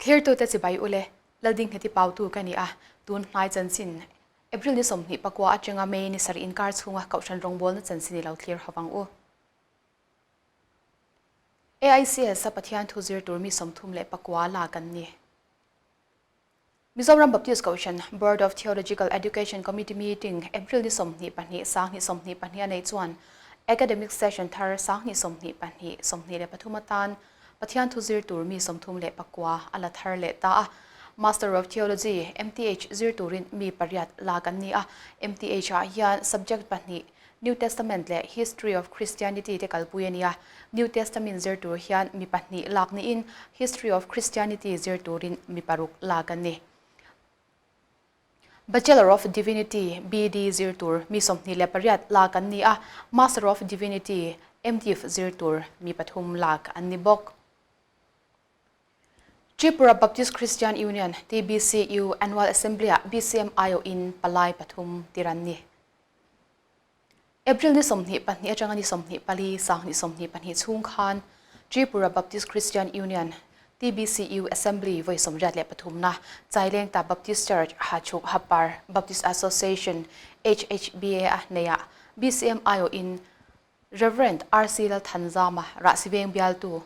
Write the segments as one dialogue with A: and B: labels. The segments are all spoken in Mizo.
A: Thlirtute chibai ule, Laldingheti Pautu ka ni a, tun hnai chanchin April ni 29 atanga May ni sarih inkar chhunga Kohhran rawngbawlna chanchin i lo thlir ho ang u. AICS a Pathian thu zir tur mi 34 lak an ni. Mizoram Baptist Kohhran Board of Theological Education Committee meeting April ni 22 2022 a neih chuan Academic Session thar 2022, 23 atan Pathian thu zir tur mi 39 a la thar leh ta a. Master of Theology, MTH, zir turin mi pariat lak an ni a. MTH ah hian subject pahnih New Testament leh History of Christianity te kalpui a ni a. New Testament zir tur hian mi pahnih lak niin History of Christianity zir turin mi paruk lak an ni. Bachelor of Divinity, BD, zir tur mi 28 lak an ni a, Master of Divinity, MDiv, zir tur mi pathum lak an ni bawk. Tripura Baptist Christian Union, TBCU, Annual Assembly-ah BCM aiawhin palai pathum tir an ni. April ni 22 atanga ni 24 2022 chhung khan Tripura Baptist Christian Union, TBCU, Assembly vawi 83 na Chailengta Baptist Church Hachhuk Hapar Baptist Association, HHBA, a neiah BCM aiawhin Rev. RC Lalthanzama Rahsiveng bialtu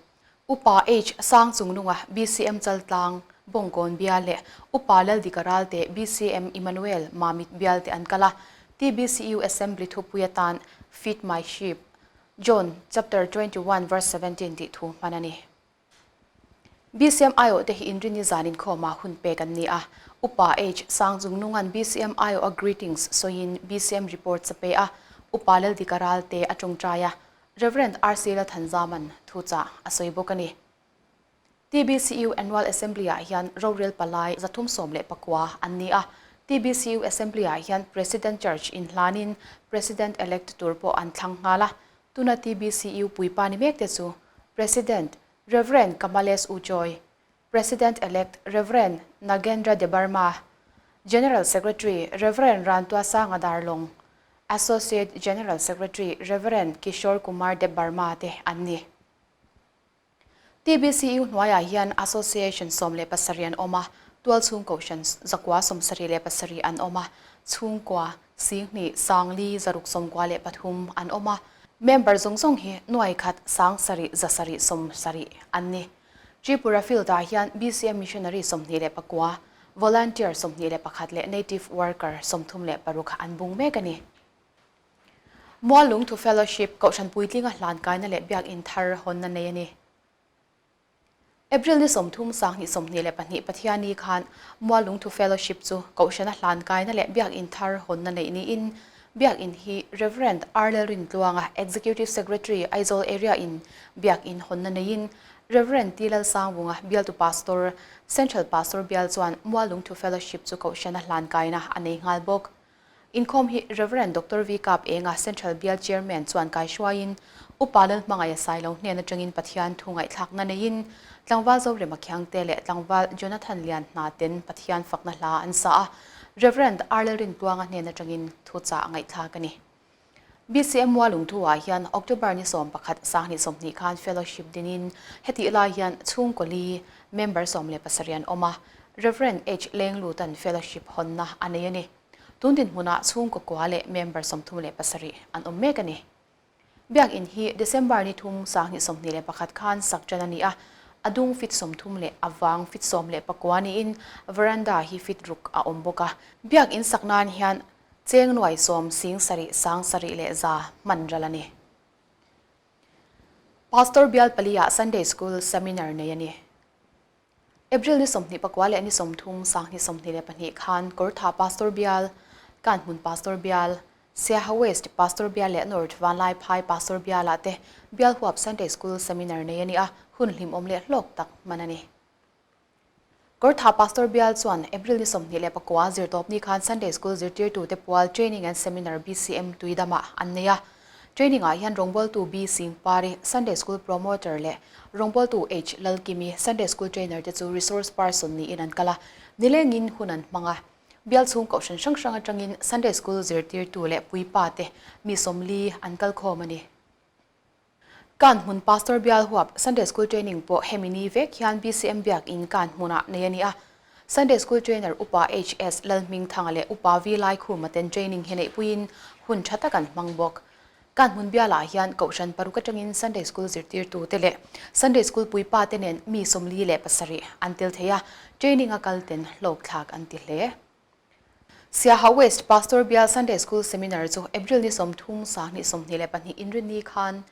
A: Upa H Sangchungnunga BCM Chaltlang Bawngkawn bial leh Upa Laldika Ralte BCM Emmanuel Mamit bial te an kal a, TBCU Assembly thupui atan Feed My Sheep, John chapter 21 verse 17 tih thu hman a ni. BCM aiawh te hi inrin ni zan inkhawmah hun pek an ni a, Upa H Sangchungnunga'n BCM aiawh a greetings sawiin BCM reports a pe a, Upa Laldika Ralte a tawngtai a, Rev. RC Lalthanzama'n thuchah a sawi bawk a ni. TBCU Annual Assembly-ah hian rorel palai 319 an ni a, TBCU Assembly-ah hian President Church inhlanin President-elect tur pawh an thlang nghal a, tuna TBCU puipa ni mek te chu President Rev. Kamales Ujoy, President-elect Rev. Nagendra Debarma, General Secretary Rev. Rantua Sanga Darlong, Associate General Secretary Rev. Kishore Kumar Debbarma te an ni. TBCU hnuaiah hian Association 17 an awm a, tualchhung kohhran 977 an awm a, chhungkua, 2000 693 an awm a, member zawng zawng hi nuai khat sang sarih za sarih sawm sarih an ni. Tripura Field-ah hian BCM Missionary 29, Volunteer 21 leh Native Worker 36 an bung mek a ni. Muallungthu Fellowship, Kohhran Puitlinga hlan kaina leh Biakinn thar hawnna nei a ni. April ni 30 2022 Pathiani khan Muallungthu Fellowship chu Kohhrana hlan kaina leh Biakinn thar hawnna neih niin Biakinn hi Rev. Arlel Rintluanga, Executive Secretary, Aizawl Area in Biakinn hawnna neiin Rev. T Lalsangvunga, Bialtu Pastor, Central Pastor Bial chuan Muallungthu Fellowship chu Kohhrana hlan kaina a nei nghal bawk. Inkhawm hi Rev. Doctor V Kap Enga Central Bial Chairman chuan kaihruaiin Upa Lalhmangaih Sailo hnen atangin Pathian thu ngaihthlakna neiin Tlangval Zorema Khiangte leh Tlangval Jonathan Lian hna ten Pathian fakna hla an sa a, Rev. Arlel Rintluanga hnen atangin thuchah ngaihthlak a ni. BCM Mualungthu ah hian October ni 11 2020 khan Fellowship dinin hetih lai hian chhungkaw li member 17 an awm a, Rev. H Lenglutan Fellowship hawnna a nei a ni. Tun dinhmunah chhungkaw kua leh member 37 an awm mek a ni. Biakinn hi December ni 3 2021 khan sak tan a ni a, a dung fit 30 leh a vang fit 19 niin veranda hi fit ruk a awm bawk a. Biakinn sak nan hian cheng nuai sawm sing sarih sang sarih leh za hman ral a ni. Pastor Bial pali-ah Sunday School Seminar nei a ni. April ni 29 leh ni 30 2022 khan Kawrtha Pastor Bial, Kanhmun Pastor Bial, Siaha West Pastor Bial leh North Vanlaiphai Pastor Bial-ah te Bial huap Sunday School Seminar nei a ni a, hun hlimawm leh hlawk tak hman a ni. Kawrtha Pastor Bial chuan April ni 29 zirtawpni khan Sunday School zirtirtute pual Training and Seminar BCM Tuidamah an nei a. Training ah hian rawngbawltu B Singpari, Sunday School Promoter leh rawngbawltu H Lalkimi, Sunday School Trainer te chu Resource Person niin an kal a, nilengin hun an hmang a. Bial chhung kohhran hrang hrang atangin Sunday School zirtirtu leh puipa te mi 40 an kal khawm a ni. Kanhmun Pastor Bial huap Sunday School Training pawh hemi ni vek hian BCM Biakin Kanhmunah nei a ni a. Sunday School Trainer Upa HS Lalhmingthanga leh Upa V Laikhuma ten training hi neihpuiin hun tha tak an hmang bawk. Kanhmun bialah hian Kohhran paruk atangin Sunday School zirtirtute leh Sunday School puipa te nen mi 47 an tel thei a, training a kal ten hlawkthlak an ti hle. Siaha West Pastor Bial Sunday School Seminar chu April ni 30 2022 Inrinni khan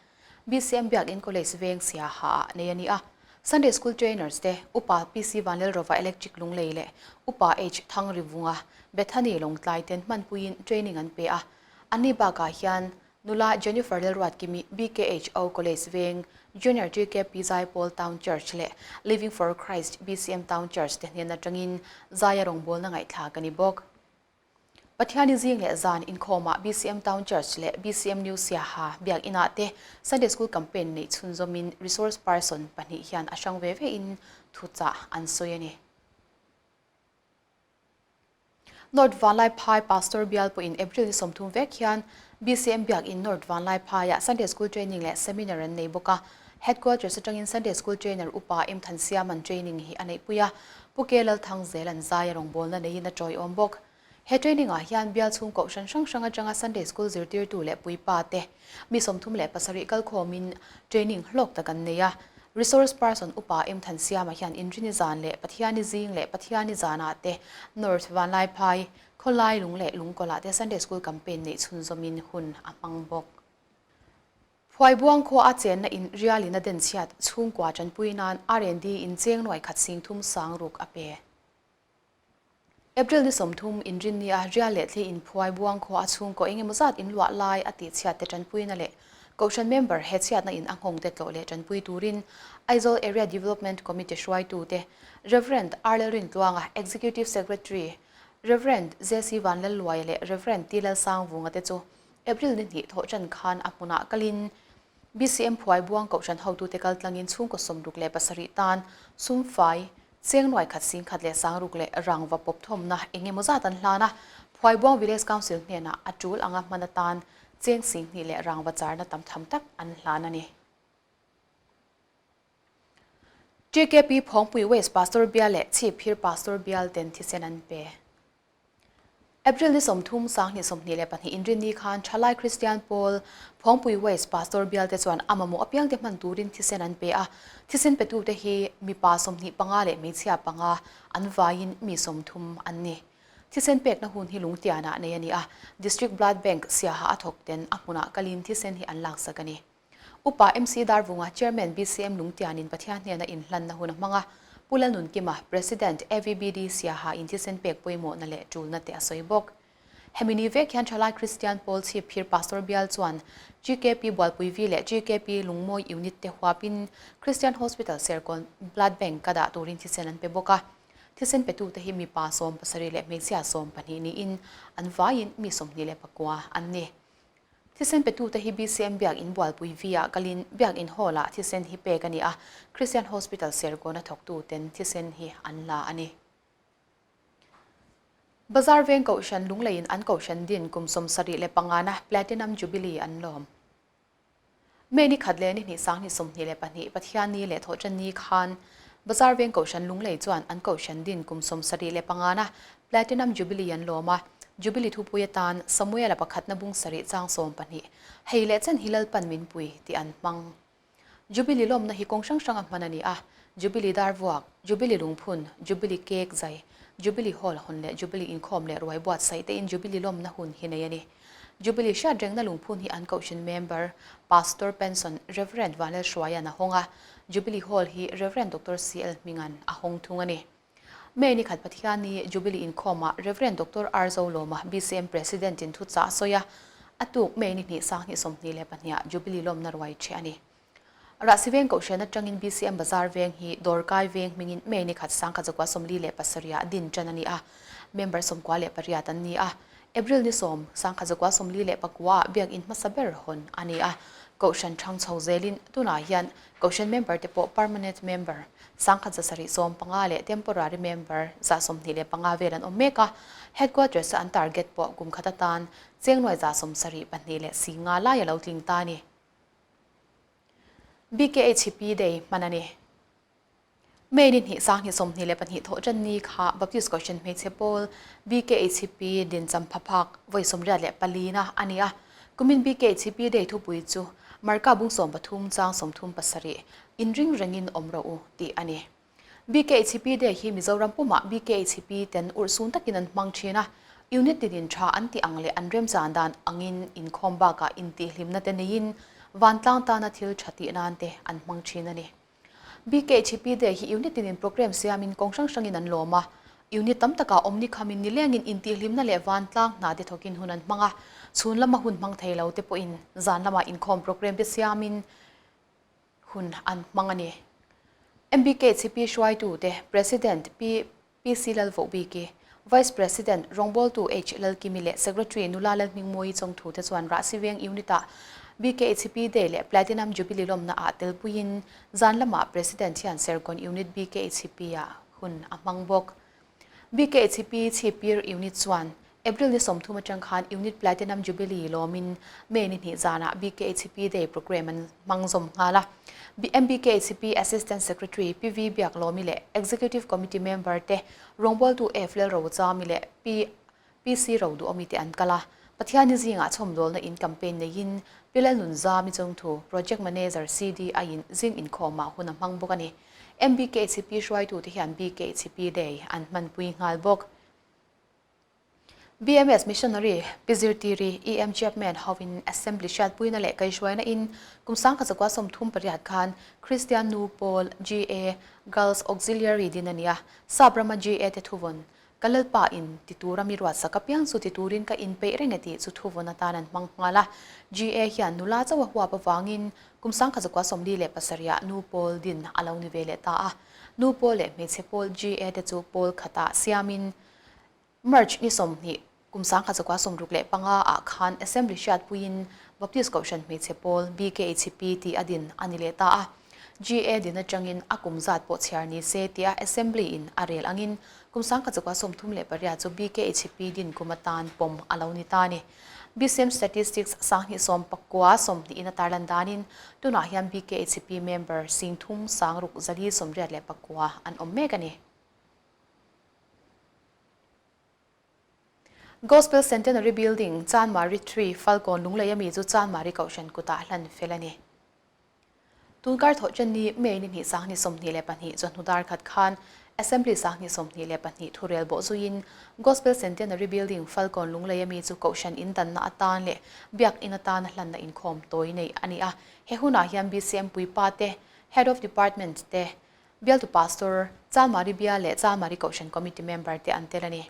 A: BCM Biakin College veng Siaha ah nei a ni a. Sunday School Trainers te Upa PC Vanlalrova Electric Lunglei leh Upa H Thangrivunga Bethany Lawngtlai ten hmanpuiin training an pe a. Anni bakah hian Nula Jennifer Lalruatkimi, BKHO College Veng, Junior GKP Zaipawl Town Church leh Living for Christ BCM Town Church te hnen atangin zaia rawngbawlna ngaihthlak a ni bawk. Pathiani zing leh zan inkhawmah BCM Town Church leh BCM New Siaha biak inah te Sunday School Campaign neih chhunzawmin Resource Person pahnih hian a hrang ve ve in thuchah an sawi a ni. North Vanlaiphai Pastor bial pawhin April ni 30 vek hian BCM Biakin North Vanlaiphaiah Sunday School Training leh Seminar an nei bawk a. Headquarters atangin Sunday School Trainer Upa M Thansiaman training hi a neihpui a, Pu Ke Lalthangzel an zai a rawngbawlna neiin a tawiawm bawk. He training ah hian bial chhung kohhran hrang hrang atanga Sunday School zirtirtu leh puipa te mi 37 kalkhawmin training hlawk tak an nei a. Resource person Upa M Thansiama hian Inrini zan leh Pathiani zing leh Pathiani zanah te North Vanlaiphai, Khawlai lung leh Lungkawlah te Sunday School campaign neih chhunzawmin hun a hmang bawk. Phuaibuang khua a chenna in rialin a denchhiat chhungkua tanpui nan R&D in cheng nuai khat sing thum sang ruk a pe. April ni 30 Inrinni a rial leh thli in Phuaibuang khua a chhungkaw eng emaw zat in luah lai a tihchhiat te tanpuina leh Kohhran member he chhiatna in a nghawng te tlawh leh tanpui turin Aizawl Area Development Committee hruaitu te Rev. R Lalrintluanga, Executive Secretary, Rev. JC Vanlalluaia leh Rev. T Lalsangvunga te chu April ni hnih thawh tan khan a hmunah kalin BCM Phuaibuang Kohhran hotute kaltlangin chhungkaw 67 tan sumfai Cheng nuai khat sing khat leh sang ruk leh rangva pawp thawmna eng emaw zat an hlan a, Phuaibuang Village Council hnenah a tul anga hman atan cheng 2000 leh rangva charna tam tham tak an hlan a ni. TKP Phawngpui West Pastor Bial leh Chhipphir Pastor Bial ten thisen an pe. April ni 30 2022 Inrinni khan Thalai Kristian Pawl Phawngpui West Pastor bial te chuan a mamawh apiang te hman turin thisen an pe a, thisen petu te hi mipa 25 leh hmeichhia panga an vaiin mi 30 an ni. Thisen pekna hun hi lungtianah nei a ni a, District Blood Bank Siaha a thawk ten a hmunah kalin thisen hi an laksak a ni. Upa MC Darvunga, Chairman BCM Lungtianin Pathian hnena inhlanna hun a hmang a, Pu Lalnunkima, President AVBD Siaha in thisen pek pawimawhna leh tulna te a sawi bawk. Hemi ni vek hian Thalai Kristian Pawl Chhipphir Pastor Bial chuan GKP Bualpui V leh GKP Lungmawi Unit te huapin Christian Hospital Serkawn Blood Bank ka dah turin thisen an pe bawk a. Thisen petute hi mipa 17 leh hmeichhia 12 niin an vaiin mi 29 an ni. Thisen petute hi BCM Biak In Bualpui V-ah kalin Biak In Hall-ah thisen hi pek a ni a, Christian Hospital Serkawn a thawktuten thisen hi an la a ni. Bazar veng Kohhran Lungleiin an Kohhran din kum 75na Platinum Jubilee an lawm. May ni khat leh ni hnih 2022 Pathianni leh Thawhṭanni khan Bazar veng Kohhran Lunglei chuan an Kohhran din kum 75na Platinum Jubilee an lawm a, Jubilee thupui atan Samuel-a pakhatna bung sarih chang 12, Hei leh chen hi Lalpan min pui tih an hmang. Jubilee lawmna hi kawng hrang hranga hman a ni a, Jubilee dar vuak, Jubilee lungphun, Jubilee cake zai, Jubilee Hall hawn leh Jubilee inkhawm leh ruai buatsaih tein Jubilee lawmna hun hi nei a ni. Jubilee hriat rengna lungphun hi an Kohhran member, Pastor Penson, Rev. Vanlalhruaia'n a hawng a, Jubilee Hall hi Rev. Doctor CL Hminga'n a hawng thung a ni. May ni khat Pathianni Jubilee inkhawmah Rev. Doctor R Zolawma, BCM President in thuchah a sawi a, a tuk May ni hnih 2022ah Jubilee lawmna ruai ṭheh a ni. Rahsi veng Kohhran atangin BCM Bazar veng hi Dawrkai veng hmingin May ni khat 1947ah din ṭan a ni a, member 98 an ni a. April ni 10, 1949ah Biakinn hmasa ber hawn a ni a, Kohhran ṭhang chho zelin tunah hian Kohhran member te pawh permanent member 1775 leh temporary member 125 vel an awm mek a, headquarters a an target pawh kum khat atan cheng nuai 72 leh 50 lai a lo tling ta a ni. BKHP Day hman a ni. May ni hnih 2022 Thawhṭanni kha Baptist Kohhran Hmeichhe Pawl, BKHP, dincham phaphak vawi 84 na a ni a. Kumin BKHP Day thupui chu Marka bung 13 chang 37, Inring rengin awm rawh u tih a ni. BKHP Day hi Mizoram pumah BKHP ten urhsun takin an hmang thin a, unit tinin tha an tih ang leh an remchan dan angin inkhawm bakah intihhlimna te neiin vantlang tana thil tha tih nan te an hmang thin a ni. BKHP Day hi unit tinin program siamin kawng hrang hrangin an lawm a, unit tam takah awmni khamin nilengin intihhlimna leh vantlang hna te thawkin hun an hmang a, chhun lama hun hmang thei lo te pawhin zan lamah inkhawm program te siamin hun an hmang a ni. MBKHP hruaitute President Pi PC Lalvohbiki, Vice President Rawngbawltu H Lalkimi leh Secretary Nula Lalhmingmawii Chawngthute chuan Rahsi Veng Unit-ah BKHP Day leh Platinum Jubilee lawmna ah telpuiin zan lamah President hian Serkawn Unit BKHP-ah hun a hmang bawk. BKHP Chhipir Unit chuan April ni 30 atang khan Unit Platinum Jubilee lawmin May ni hnih zanah BKHP Day programme an hmang zawm nghal a. MBKHP Assistant Secretary Pi V Biaklawmi leh Executive Committee member te rawngbawltu F Lalrochami leh Pi PC Roduhawmi te an kal a. Pathianni zingah chhawmdawlna in campaign neiin Pi Lalnunzami chungthu Project Manager CDI in zing inkhawmah hun a hmang bawk a ni. MBKHP hruaitute hian BKHP Day an hmanpui nghal bawk. BMS Missionary Pi Zirtiri EM Chapman hovin Assembly hriatpuina leh kaihhruaina in kum 1938 khan Kristian Nu Pawl, GA, Girls Auxiliary din a ni a, Sap rama GA te thuvawn Ka Lalpa in ti tura mi ruatsak apiang chu ti turin ka inpeih reng e tih chu thuvawn atan an hmang nghal a. GA hian nula chauh a huap avangin kum 1947 ah Nu Pawl din a lo ni ve leh ta a. Nu Pawl leh hmeichhe pawl GA te chu pawl khatah siamin March ni 20 kum 1965 ah khan Assembly hriatpuiin Baptist Kohhran Hmeichhe Pawl, BKHP, tih a din a ni leh ta a. GA din atangin a kum zat pawh chhiar ni se tia Assembly in a rel angin kum 1938 chu BKHP din kum atan pawm a lo ni ta a ni. BCM Statistics 2019 20 in a tarlan danin tunah hian BKHP member sing thum sang ruk zali 89 an awm mek a ni. Gospel Centenary Building, Chanmari Tree, Falkawn Lunglei ami chu Chanmari Kohhran kutah hlan fel a ni. Tunkar thawhṭan ni May ni hnih 2022 chawhnu dar khat khan Assembly 2022 thurel bawh zuiin Gospel Centenary Building, Falkawn Lunglei ami chu Kohhran in danna atan leh Biakin atana hlanna inkhawm tawi neih a ni a. He hunah hian BCM puipa te, Head of Department te, Bialtu Pastor, Chanmari Bial leh Chanmari Kohhran Committee member te an tel a ni.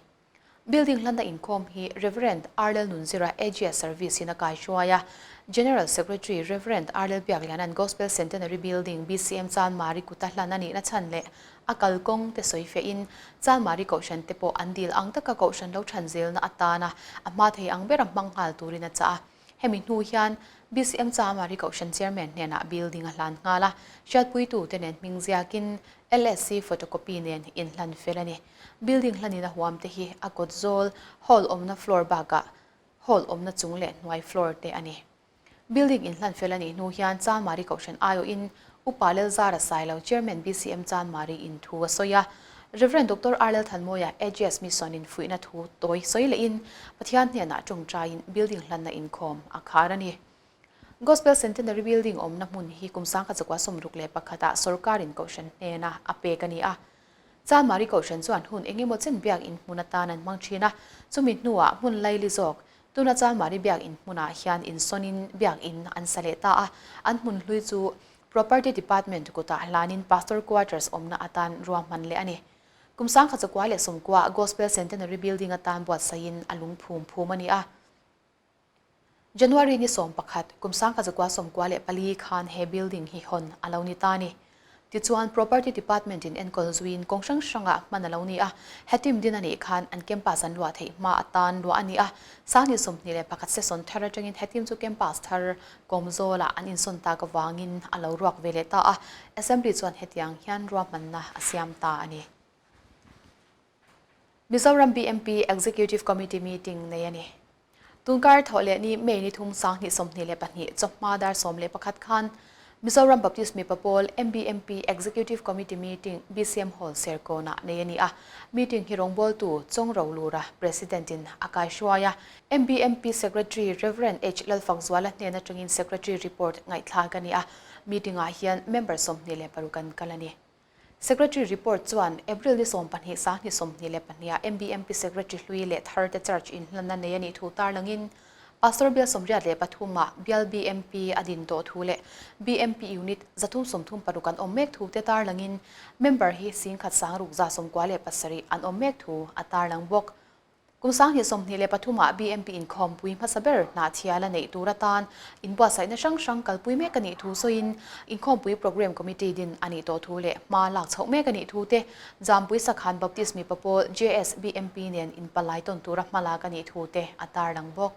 A: Building hlanna inkhawm hi Rev. Arlel Nunzira AGS Service in a kaihruai a, General Secretary Rev. Arlel Biakliana'n Gospel Centenary Building BCM Chanmari kuta hlan a nihna chhan leh a kalkawng te sawi fehin Chanmari Kohhran te pawh an dil ang taka Kohhran lo chhan zelna atana a hma thei ang bera hmang nghal turin a chah a. Hemi hnu hian BCM Chamari Kohhran Chairman hnenah building a hlan nghal a, hriatpuitute nen hming ziakin LSC photocopy nen inhlan fel a ni. Building hlanin a huam te hi a kawt zawl, hall awmna floor bakah hall awmna chung leh hnuai floor te a ni. Building inhlan fel a nih hnu hian Chanmari Kohhran aiawhin Upa Lalzara Sailo Chairman BCM Chanmari in thu a sawi a, Rev. Doctor R Lalthanmawia AGS Mission in fuihna thu tawi sawi lehin Pathian hnenah tawngtaiin building hlanna inkhawm a khar a ni. Gospel Centenary Building awmna hmun hi kum 1961 ah sawrkarin kohhran hnena a pek a ni a. Chanmari kohhran chuan hun engemaw chen biak in hmun atan an hmang thin a, chumi hnuah hmun laili zawk tuna Chanmari biak in hmunah hian insawnin biak in an sa leh ta a, an hmun hlui chu Property Department kutah hlanin Pastor Quarters awmna atan ruahman leh a ni. Kum 1990 Gospel Centenary Building atan buatsaihin a lung phum phum a ni a. January ni 11, kum 1994 khan he building hi hawn a lo ni ta a ni. Tichuan, Property Department in enkawl zuiin kawng hrang hrangah hman a lo ni a, hetim din a nih khan an campus an luah theih hma atan luah a ni a, 2021 session thar atangin hetim chu campus thar kawmzawlah an insawn tak avangin a lo ruak ve leh ta a, Assembly chuan hetiang hian ruahmanna a siam ta a ni. Mizoram BMP Executive Committee meeting nei a ni. Tunkar thawh leh ni May ni thum 2022 chawhma dar 11 khan. Mizoram Baptist Mipa Pawl, MBMP, Executive Committee Meeting BCM Hall Serkawnah nei a ni a. Meeting hi rawngbawltu Chawng Rolura President in a kaihruai a. MBMP Secretary Rev. H. Lalfakzuala hnen atangin Secretary Report ngaihthlak a ni a. Meeting ah hian member 26 an kal a ni. Secretary Report chuan April ni 12 sahni 22 ah MBMP Secretary hlui leh thar te charge inhlanna nei a nih thu tarlangin Pastor bial 83 ah bial BMP a din tawh thu leh BMP Unit 336 an awm mek thu te tarlangin member hi 1697 an awm mek thu a tarlang bawk. Kum 2023 ah BMP inkhawmpui hmasa ber hnahthial a neih tur atan inbuatsaihna hrang hrang kalpui mek a nih thu sawiin Inkhawmpui Programme Committee din a nih tawh thu leh hma lak chhoh mek a nih thu te Jampui Sakhan Baptist mipa pawl JSBMP nen inpalai tawn tura hma lak a nih thu te a tarlang bawk.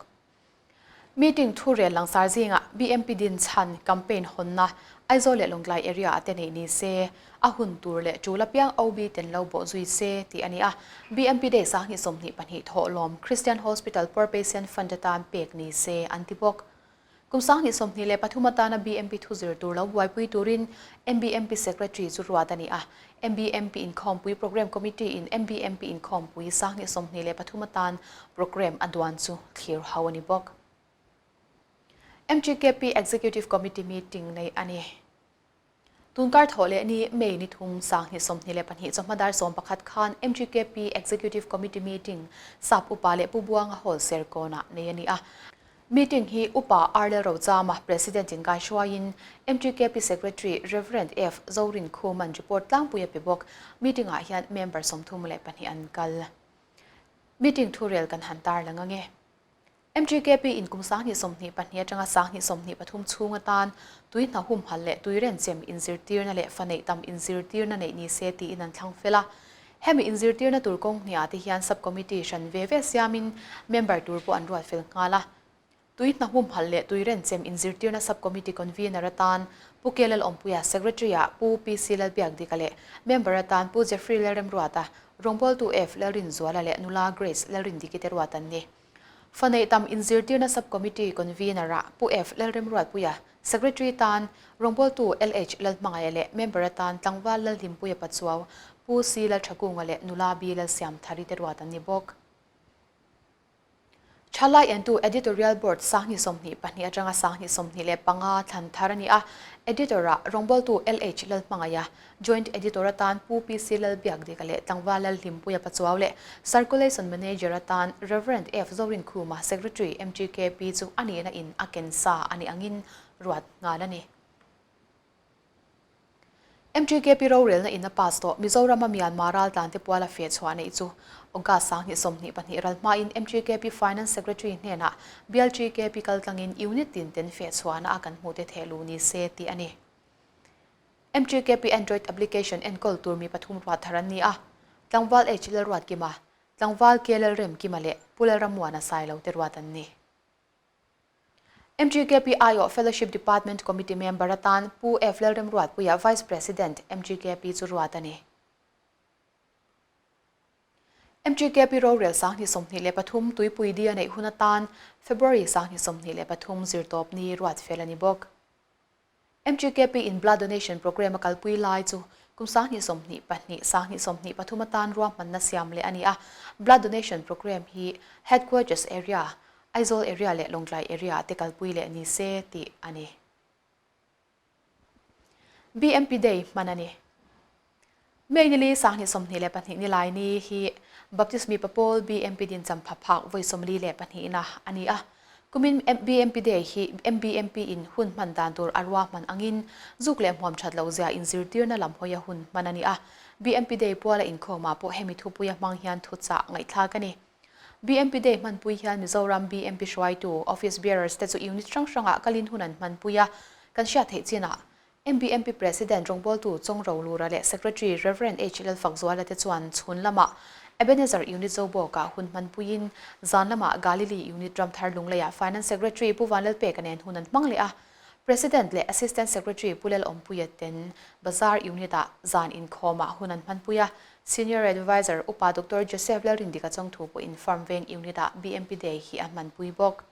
A: Meeting thu rel langsar zingah BMP din chhan campaign hawnna Aizawl leh Lawngtlai area ah te neih ni se, a hun tur leh tul apiang OB ten lo bawh zui se tih a ni a. BMP Day 2022 thawhlawm Christian Hospital Poor Patient Fund atan pek ni se an ti bawk. Kum 2023 atana BMP thu zir tur lo buaipui turin MBMP Secretary chu ruat a ni a. MBMP Inkhawmpui Programme Committee in MBMP Inkhawmpui 2023 atan programme a duan chu thlir ho a ni bawk. MGKP Executive Committee meeting nei a ni. Tunkar thawh leh ni May ni thum 2022 chawhma dar 11 khan MGKP Executive Committee meeting Sap Upa leh Pu Buanga Hall Serkawnah nei a ni a. Meeting hi Upa Arlel Rochama President in kaihruaiin MGKP Secretary Rev. F. Zorin Khuman report tlangpui a pe bawk. Meeting ah hian member 32 an kal. Meeting thurel kan han tarlang ange. MGKP in kum 2022 atanga 2023 chhung atan tui hna humhal leh tui renchem inzirtirna leh fa neih tam inzirtirna neih ni se tiin an thlang fel a. Hemi inzirtirna tur kawng hniah te hian sub-committee hran ve ve siamin member tur pawh an ruat fel nghal a. Tui hna humhal leh tui renchem inzirtirna sub-committee convener atan Pu K Lalawmpuia, Secretary-ah Pu PC Lalbiakdika leh member atan Pu Jeffrey Lalremruata, rawngbawltu F Lalrinzuala leh nula Grace Lalrindiki te ruat an ni. Fa neih tam inzirtirna Sub-Committee Convener-ah Pu F. Lalremruatpuia, Secretary tan rawngbawltu LH. Lalhmangaia leh Member atan Tlangval Lalhlimpuia Pachuau, Pu C. Lalthakunga leh Nula B. Lalsiamthari te ruat an ni bawk. Thalai entu Editorial Board 2022 atanga 2025 thlan thar a ni a, Editor-ah rawngbawltu LH. Lalhmangaia, Joint Editor atan Pu PC Lalbiakdika leh Tlangval Lalhlimpuia Pachuau leh Circulation Manager atan Rev. F. Zorinkhuma, Secretary, MGKP chu a nihna in a ken sa a nih angin ruat nghal a ni. MGKP rorelna in a pass tawh Mizorama Myanmar raltlante puala feh chhuah neih chu August 2022 ral hmain MGKP Finance Secretary hnenah bial GKP kaltlangin unit tin ten feh chhuahna a kan hmuhte thehluh ni se tih a ni. MGKP Android application enkawl tur mi pathum ruat thar an ni a, Tlangval H Lalruatkima, Tlangval K Lalremkima leh Pu Lalrammuana Sailo te ruat an ni. MGKP aiawh Fellowship Department Committee member atan Pu F Lalremruatpuia Vice President MGKP chu ruat a ni. MGKP rorel 2023 tuipui di a neih hun atan February 2023 zirtawp ni ruat fel a ni bawk. MGKP in blood donation programme a kalpui lai chu kum 2022, 2023 atan ruahmanna siam leh a ni a. Blood donation programme hi Headquarters Area, Aizawl Area leh Lawngtlai Area ah te kalpui leh ni se tih a ni. BMP Day hman a ni. May nili 2022 ni lai ni hi Baptist mipa pawl BMP din champha phak vawi 42 na a ni a. Kumin BMP Day hi MBMP in hun hman dan tur a ruahman angin zuk leh hmuam that loh zia inzirtirna lam hawia hun hman a ni a. BMP Day puala inkhawmah pawh hemi thupuia hmang hian thuchah ngaihthlak a ni. BMP Day hmanpui hian Mizoram BMP hruaitu, Office Bearers te chu unit hrang hrangah kalin hun an hmanpui a, kan hriat theih chinah MBMP President rawngbawltu Chawng Rolura leh Secretary Rev. H. Lalfakzuala te chuan chhun lamah Ebenezer Unit Zobawkah hun hmanpuiin zan lamah Galilee Unit Ramthar Lungleiah Finance Secretary Pu Vanlalpeka nen hun an hmang leh a. President leh Assistant Secretary Pu Lalawmpuia ten Bazar Unit-ah zan inkhawmah hun an hmanpui a. Senior Adviser Upa Doctor Joseph Lalrindika Chawngthu pawhin Farm Veng Unit-ah BMP Day hi a hmanpui bawk.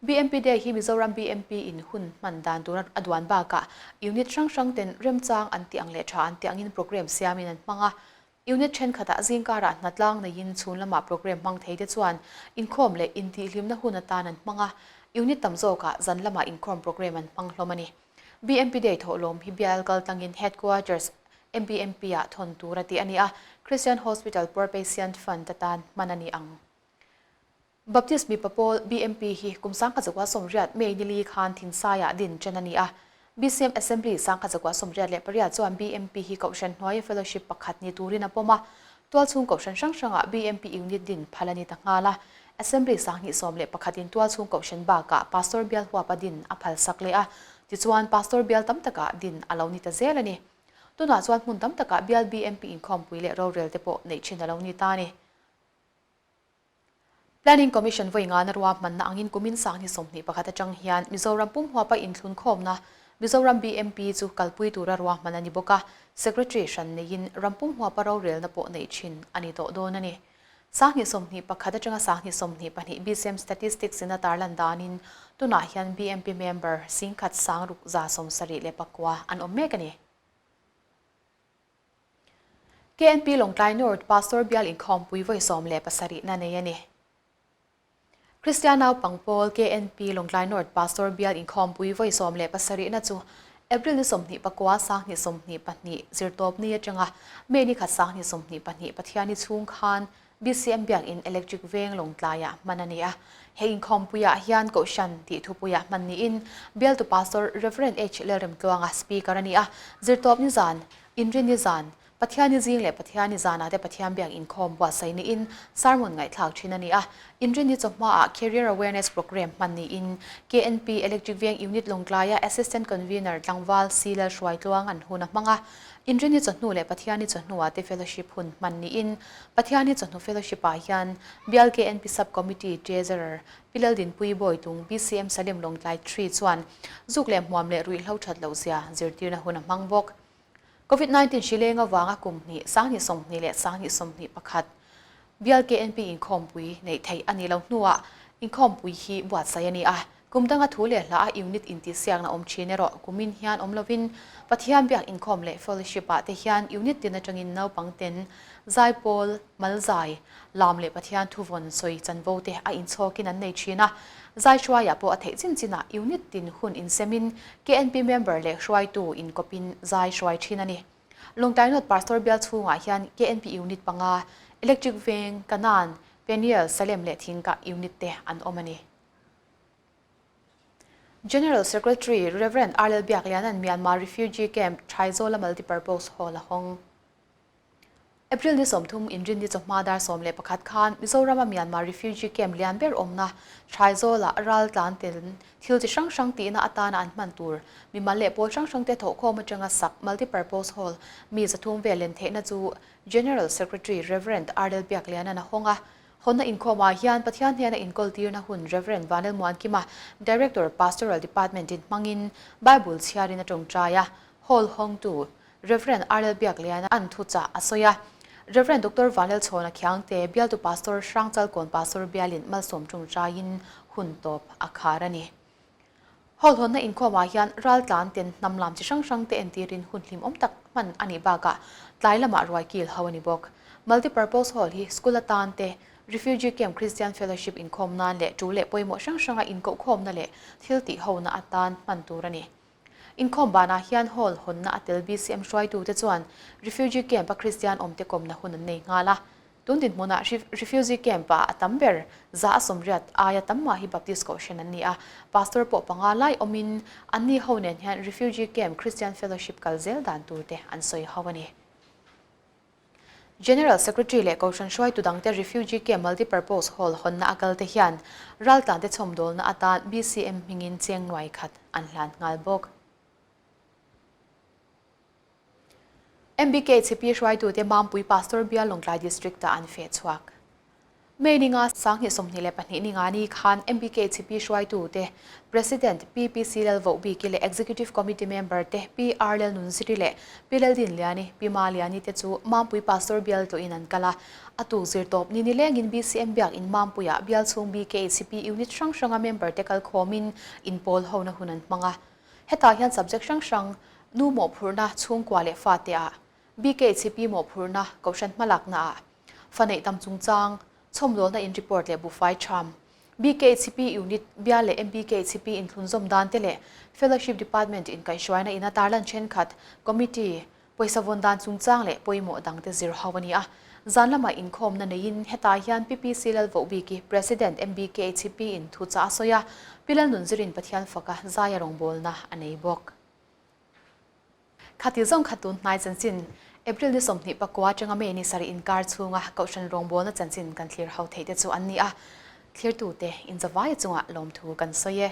A: BMP Day hi Mizoram BMP in hun hman dan tur a duan bakah unit hrang hrang ten remchang an tih ang leh tha an tih angin programme siamin an hmang a. Unit thenkhatah zingkarah hnatlang neiin chhun lamah programme hmang thei te chuan inkhawm leh intihhlimna hun atan an hmang a, unit tam zawkah zan lamah inkhawm programme an hmang hlawm a ni. BMP Day thawhlawm hi bial kaltlangin Headquarters MBMP-ah thawn tur a tih a ni a, Christian Hospital Poor Patient Fund atan hman a ni ang. Baptist mipa pawl, BMP, hi kum 1980 May ni li khan Thinsaiah din ṭan a ni a. BCM Assembly 1988 chuan BMP hi Kohhran hnuaia fellowship pakhat ni turin a pawm a. Tualchhung Kohhran hrang hrangah BMP unit din phal a ni ta nghal a. Assembly 2011 in tualchhung Kohhran bakah Pastor bial huapa din a phalsak leh a. Tichuan, Pastor bial tam takah din a lo ni ta zel a ni. Tunah chuan hmun tam takah bial BMP inkhawmpui leh rorel te pawh neih ṭhin a lo ni ta a ni. Planning Commission vawi ngana ruahmanna angin kumin 2021 atang hian Mizoram pum huapa inthlun khawmna Mizoram BMP chu kalpui tura ruahman a ni bawk a, Secretary hran neiin ram pum huapa rorelna pawh neih thin a ni tawh dawn a ni. 2021 atanga 2022 BCM Statistics in a tarlan danin tunah hian BMP member 10,000 679 an awm mek a ni. KNP Lawngtlai North Pastor bial inkhawmpui vawi 17 na nei a ni. Kristian naupang pawl KNP Lawngtlai North Pastor bial inkhawmpui vawi 17 na chu April ni 29 2022 zirtawp ni atanga May ni khat 2022 Pathianni chhung khan BCM Biakinn Electric Veng Lawngtlaiah hman a ni a. He inkhawmpuiah hian Kohhran tih thupuiah hman niin Bialtu Pastor Rev. H. Lalremtluanga Speaker a ni a. Zirtawp ni zan, Inrinni zan, Pathianni zing leh Pathianni zanah te Pathian biak inkhawm buatsaih niin sermon ngaihthlak thin a ni a. Inrinni chawhmaah Career Awareness Programme hman niin KNP Electric Veng Unit Lawngtlaia Assistant Convener Tlangval C. Lalhruaitluang an hun a hmang a. Inrinni chawhnu leh Pathianni chawhnuah te fellowship hun hman niin Pathianni chawhnu fellowship-ah hian Bial KNP Sub Committee Treasurer Pi Laldinpui Bawitlung BCM Salim Lawngtlai Three chuan zuk leh hmuam leh ruihhlo that loh zia zirtirna hun a hmang bawk. Covid 19 hri leng avanga kum hnih, 2020 leh 2021 Bial KNP inkhawmpui neih theih a nih loh hnuah inkhawmpui hi buatsaih a ni a. Kum danga thu leh hla a unit intihsiakna awm thin erawh kumin hian awm lovin Pathian biak inkhawm leh fellowship ah te hian unit tin atangin naupang ten zaipawl, malzai, lam leh Pathian thuvawn sawi chanvo te a inchhawkin an nei thin a. Zai hruaiah pawh a theih chin chinah unit tin hun insemin KNP member leh hruaitu inkawpin zai hruai thin a ni. Lawngtlai North Pastor bial chhungah hian KNP unit panga, Electric Veng, Kanan, Peniel, Salem leh Thingkah unit te an awm a ni. General Secretary Rev. R. Biakliana'n Myanmar Refugee Camp, Thaizawla Multipurpose Hall a hawng. April ni 30 Inrinni chawhma dar 11 khan Mizorama Myanmar Refugee Camp lian ber awmna Thaizawla ral tlan tel thil chi hrang hrang tihna atana an hman tur mimal leh pawl hrang hrangte thawhkhawm atanga sak Multipurpose Hall mi 300 vel len theihna chu General Secretary Rev. R. Biakliana'n a hawng a. Hawnna inkhawmah hian Pathian hnena inkawltirna hun Rev. Vanlalmuankima, Director, Pastoral Department in hmangin Bible chhiarin a tawngtai a, Hall hawngtu Rev. R. Biakliana an thuchah a sawi a. Rev. Doctor Vanlalchhawna Khiangte, Bialtu Pastor Hrangchalkawn Pastor bialin malsawm tawngtaiin hun tawp a khar a ni. Hall hawnna inkhawmah hian raltlan ten hnam lam chi hrang hrang te entirin hun hlimawm tak hman a nih bakah tlai lamah ruai kil ho a ni bawk. Multipurpose Hall hi school atan te, Refugee Camp Christian Fellowship inkhawm nan leh tul leh pawimawh hrang hranga inkohkhawmna leh thil tihhona atan hman tur a ni. Inkhawm banah hian Hall hawnna a tel BCM hruaitute chuan Refugee Camp-a Kristian awmte kawmna hun an nei nghal a. Tun dinhmunah Refugee Camp-ah a tam ber 180 aia tam mah hi Baptist Kohhran an ni a, Pastor pawh panga lai awmin anni ho nen hian Refugee Camp Christian Fellowship kal zel dan turte an sawi ho a ni. General Secretary leh Kohhran hruaitu dangte Refugee Camp Multipurpose Hall hawnna a kalte hian raltlante chhawmdawlna atan BCM hmingin cheng nuai khat an hlan nghal bawk. MBKHP hruaitute Mampui Pastor Bial Lawngtlai District-ah an feh chhuak. May ninga 2022 ninga ni khan MBKHP hruaitute President PPC Lalvohbiki leh Executive Committee member te Pi R Lalnunziri leh Pi Laldinliani, Pi Maliani te chu Mampui Pastor bial tlawhin an kal a. A tuk zir tawp ni nilengin BCM Biakin Mampuiah bial chhung BKHP unit hrang hranga member te kal khawmin inpawl hona hun an hmang a. Hetah hian subject hrang hrang nu mawhphurhna chhungkua leh fate ah BKHP mawhphurhna kohhran hmalakna ah Fa neih tam chungchang, chhawmdawlna in report leh buhfai tham, BKHP Unit bial leh MBKHP inthlunzawm dan te leh Fellowship Department inkaihhruaina ina tarlan thenkhat, Committee, pawisa vawn dan chungchang leh pawimawh dang te zir ho a ni a. Zan lamah inkhawmna neiin hetah hian PPC Lalvohbiki, President MBKHP in thuchah a sawi a, Pi Lalnunzirin Pathian faka zaia rawngbawlna a nei bawk. Khati zawng kha tun hnai chanchin, April ni 29 atanga May ni sarih inkar chhunga Kohhran rawngbawlna chanchin kan thlir ho theih te chu an ni a, thlirtute inzavaia chungah lawmthu kan sawi e.